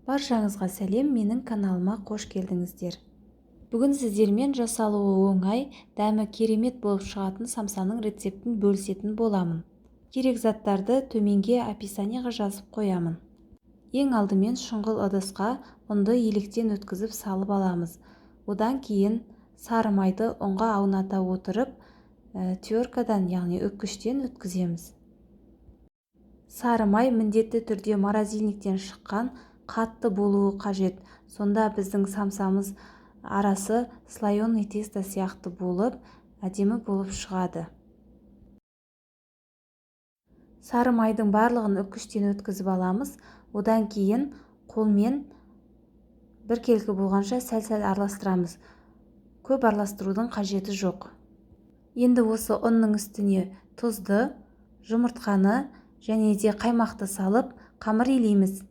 Баршаңызға сәлем, менің каналыма қош келдіңіздер. Бүгін сіздермен жасалуы оңай, дәмі керемет болып шығатын самсаның рецептін бөлісетін боламын. Керек заттарды төменге описанияға жазып қоямын. Ең алдымен шұңғыл ыдысқа ұнды електен өткізіп салып аламыз. Одан кейін сары майды ұнға ауната отырып, теркадан, яғни үккіштен өткіземіз. Сары май міндетті түрде морозильниктен шыққан қатты болуы қажет. Сонда біздің самсамыз арасы слоеный тесто сияқты болып, әдемі болып шығады. Сары майдың барлығын үккіштен өткізіп аламыз. Одан кейін қолмен біркелкі болғанша сәл-сәл араластырамыз. Көп араластырудың қажеті жоқ. Енді осы ұнның үстіне тұзды, жұмыртқаны және де қаймақты салып, қамыр илейміз.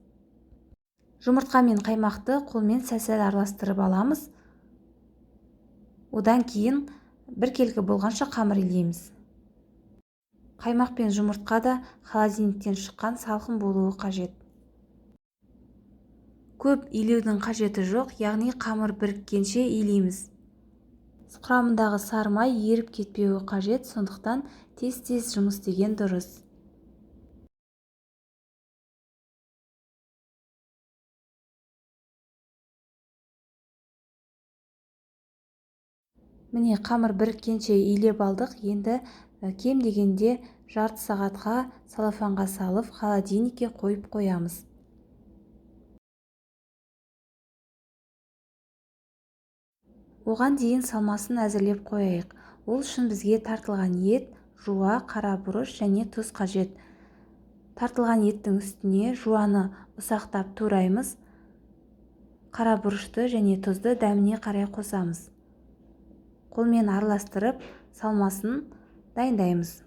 Жұмыртқа мен қаймақты қолмен сәл-сәл араластырып аламыз. Одан кейін біркелкі болғанша қамыр илейміз. Қаймақ пен жұмыртқа да холодильниктен шыққан салқын болуы қажет. Көп илеудің қажеті жоқ, яғни қамыр біріккенше илейміз. Құрамындағы сары май еріп кетпеуі қажет, сондықтан тез-тез жұмыс істеген дұрыс. Міне, қамыр біріккенше илеп алдық. Енді кем дегенде жарты сағатқа салафанға салып, холодильникке қойып қоямыз. Оған дейін салмасын әзірлеп қояйық. Ол үшін бізге тартылған ет, жуа, қара бұрыш және тұз қажет. Тартылған еттің үстіне жуаны ұсақтап тураймыз. Қара бұрышты және тұзды дәміне қарай қосамыз. Қолмен араластырып, салмасын дайындаймыз.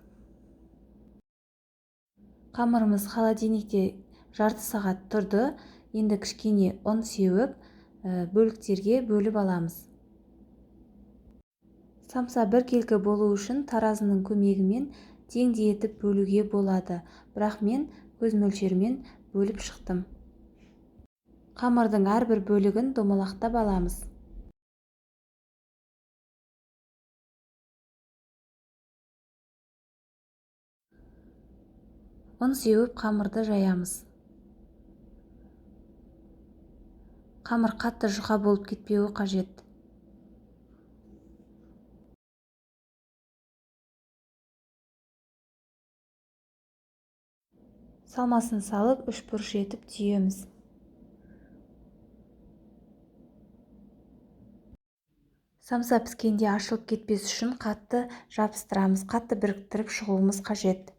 Қамырымыз холодильникте жарты сағат тұрды. Енді кішкене ұн сеуіп, бөліктерге бөліп аламыз. Самса біркелкі болу үшін таразының көмегімен теңдей етіп бөлуге болады. Бірақ мен көз мөлшерімен бөліп шықтым. Қамырдың әрбір бөлігін домалақтап аламыз. Ұн сеуіп қамырды жаямыз. Қамыр қатты жұқа болып кетпеуі қажет. Салмасын салып, үш бұрыш етіп түйеміз. Самса піскенде ашылып кетпес үшін қатты жабыстырамыз, қатты біріктіріп шығуымыз қажет.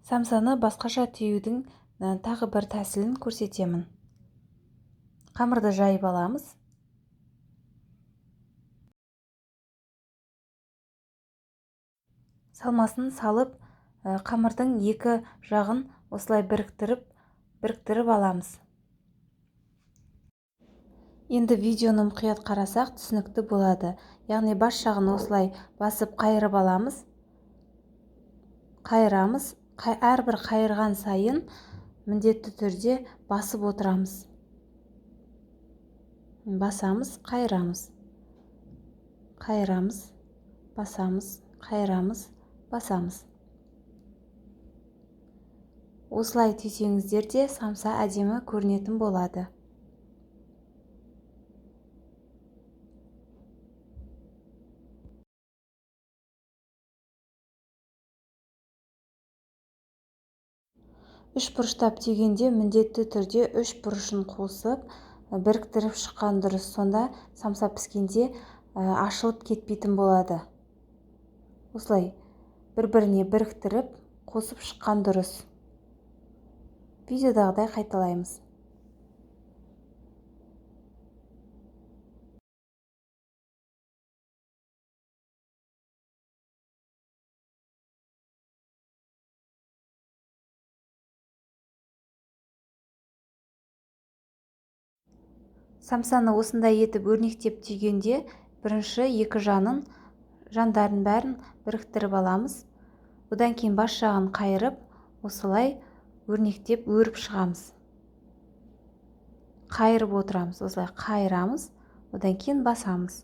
Самсаны басқаша түюдің тағы бір тәсілін көрсетемін. Қамырды жайып аламыз. Салмасын салып, қамырдың екі жағын осылай біріктіріп аламыз. Енді видеоны мұқият қарасақ түсінікті болады. Яғни бас жағын осылай басып қайырып аламыз. Қайырамыз. Әрбір қайырған сайын міндетті түрде басып отырамыз. Басамыз, қайырамыз. Қайырамыз, басамыз, қайырамыз, басамыз. Осылай түйсеңіздер де самса әдемі көрінетін болады. Үш бұрыштап түйгенде міндетті түрде үш бұрышын қосып, біріктіріп шыққан дұрыс. Сонда самса піскенде ашылып кетпейтін болады. Осылай бір-біріне біріктіріп қосып шыққан дұрыс. Видеодағыдай қайталаймыз. Самсаны осындай етіп өрнектеп түйгенде бірінші екі жандарын бәрін біріктіріп аламыз. Одан кейін бас жағын қайырып, осылай өрнектеп өріп шығамыз. Қайырып отырамыз, осылай қайырамыз, одан кейін басамыз.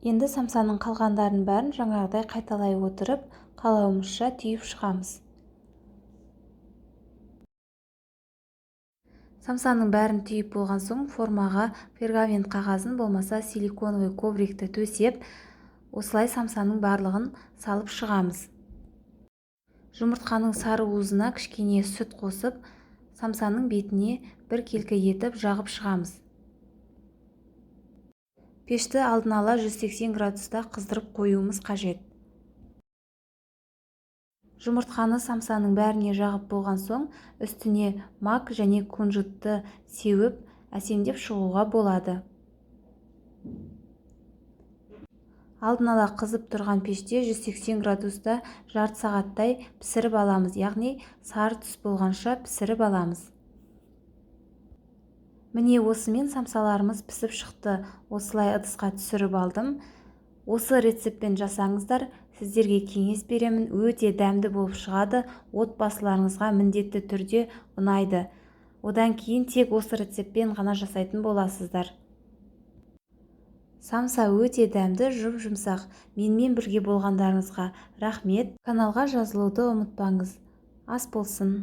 Енді самсаның қалғандарын бәрін жаңағыдай қайталай отырып, қалауымызша түйіп шығамыз. Самсаның бәрін түйіп болған соң формаға пергамент қағазын болмаса силиконовый коврикті төсеп, осылай самсаның барлығын салып шығамыз. Жұмыртқаның сары уызына кішкене сүт қосып, самсаның бетіне бір келкі етіп жағып шығамыз. Пешті алдын ала 180 градуста қыздырып қоюымыз қажет. Жұмыртқаны самсаның бәріне жағып болған соң, үстіне мак және кунжутты сеуіп, әсемдеп шығуға болады. Алдын ала қызып тұрған пеште 180 градуста жарты сағаттай пісіріп аламыз, яғни сары түс болғанша пісіріп аламыз. Міне осымен самсаларымыз пісіп шықты. Осылай ыдысқа түсіріп алдым. Осы рецептпен жасаңыздар, сіздерге кеңес беремін, өте дәмді болып шығады, отбасыларыңызға міндетті түрде ұнайды. Одан кейін тек осы рецептпен ғана жасайтын боласыздар. Самса өте дәмді, жұп-жұмсақ. Менімен бірге болғандарыңызға рахмет. Каналға жазылуды ұмытпаңыз. Ас болсын.